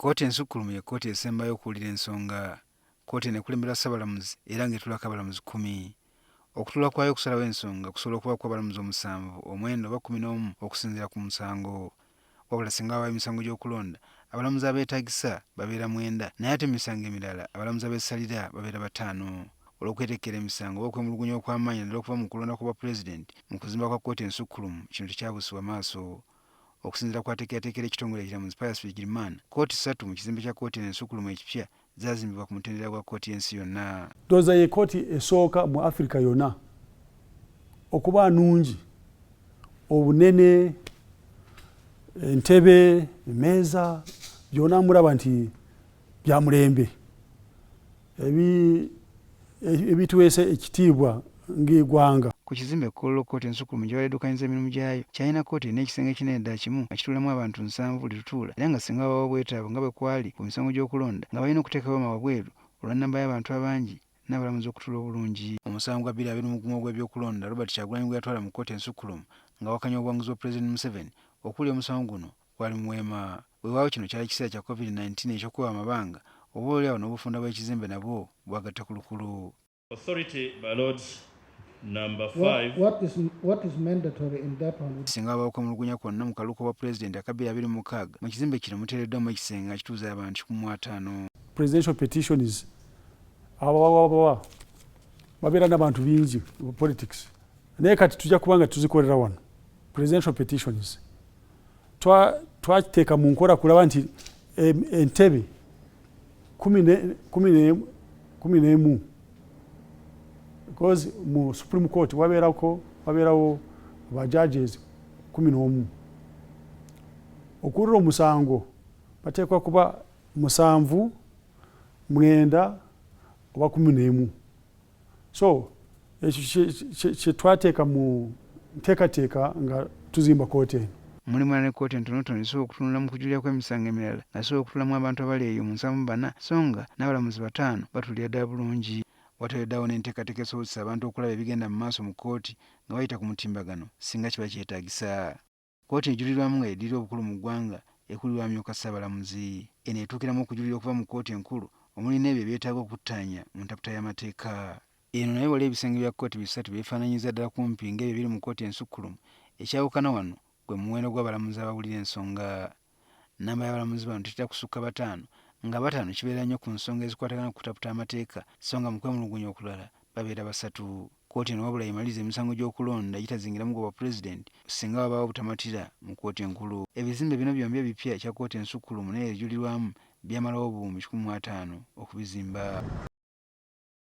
Kkooti ensukkulumu ye kkooti esembayo okuwulira ensonga. Kkooti eno ekulemberwa Ssabalamuzi era ng'etuulako abalamuzi kkumi. Okutuula kwayo okusalawo ensonga kusobola okubaako abalamuzi omusanvu, omwenda oba 11 okusinziira ku musango. Wabula singa wabaawo emisango gy'okulonda, abalamuzi abeetaagisa babeera mwenda naye ate mu misango emirala abalamuzi abeesalira babeera bataano. Olw'okwetegekera emisango oba okwemulugunya okw'amaanyi naddala okuva mu kulonda kw'obwapulezidenti mu kuzimba kwa kkooti ensukkulumu kino tekyabuusibwa maaso. Okusinziira ku ateekerateekera ekitongole ekiramuzi Pius Bigirimana, kkooti ssatu mu kizimbe kya kkooti eno ensukkulumu ekipya zaazimbibwa ku mutendera gwa kkooti y'ensi yonna. Ndowooza ye kkooti esooka mu Africa yonna okuba nungi, obunene, entebe, emmeeza byonna mulaba nti bya mulembe ebituweesa ekitiibwa ng'eggwanga. Ku kizimbe Kololo kkooti ensukkulumu gye baddukanyiza emirimu gyayo kyalina kkooti erina ekisenge ekinene ddala kimu nga kituulamu abantu 70 buli lutuula era nga singa wabaawo obwetaavu nga bwe kwali ku misango gy'okulonda nga balina okuteekawo weema wabweru olwa nnamba y'abantu abangi n'abalamuzi okutuula obulungi. Omusango gwa 2021 ogw'ebyokulonda Robert Kyagulanyi gwe yatwala mu kkooti ensukkulumu ng'awakanya obuwanguzi bwa Pulezidenti Museveni okuwulira omusango guno kwali mu weema. Weewaawo kino kyali kiseera kya Covid-19 eky'okwewa amabanga oba oliawo n'obufunda bw'ekizimbe nabwo bwagatta ku lukulu. Authority, my lords, number What, 5. what is mandatory in that one? Singa wabaawo okwemulugunya kwonna mu kalulu k'obwapulezidenti aka 2026, mu kizimbe kino muteereddwamu ekisenge nga kituuza abantu 150. Presidential petitions abawabawa babeera n'abantu bingi mu politics, naye kati tujja kuba nga tuzikolera wano. Presidential petitions twakiteeka mu nkola kulaba nti entebe 11, because mu Supreme Court wabeerawo ba judges 11. Okuwulira omusango bateekwa kuba musanvu, mwenda oba 11. So ekyo kyetwateeka mu nteekateeka nga tuzimba kooti eno. Mulimu era ne kkooti entonotono ezisobola okutunula mu kujulira kw'emisango emirala nga zisobola okutuulamu abantu abali eyo mu 74 so nga n'abalamuzi bataano batuulira ddala bulungi. Wateereddwawo n'enteekateeka esobozesa abantu okulaba ebigenda mu maaso mu kkooti nga bayita ku mutimbagano singa kiba kyetaagisa. Kkooti ejulirwamu nga y'eddirira obukulu mu ggwanga ekulirwa amyuka Ssabalamuzi. Eno etuukiramu okujulira okuva mu kkooti enkulu omuli n'ebyo ebyetaaga okuttaanya mu ntaputa y'amateeka. Eno nayo waliyo ebisenge bya kkooti bisatu byefaananyiriza ddala kumpi ng'ebyo ebiri mu kkooti ensukkulumu. Ekyawukana wano gwe muwendo gw'abalamuzi abawulira ensonga. Nnamba y'abalamuzi bano tetera kusukka bataano, nga bataano kibeera nnyo ku nsonga ezikwatagana ku kutaputa amateeka so nga mu kwemulugunya okulala babeera basatu. Kkooti eno wabula y'emaliriza emisango gy'okulonda egitazingiramu gwa bwapulezidenti singa wabaawo obutamatira mu kkooti enkulu. Ebizimbe bino byombi ebipya ekya kkooti ensukkulumu n'eyo ejulirwamu byamalawo obuwumbi 150 okubizimba.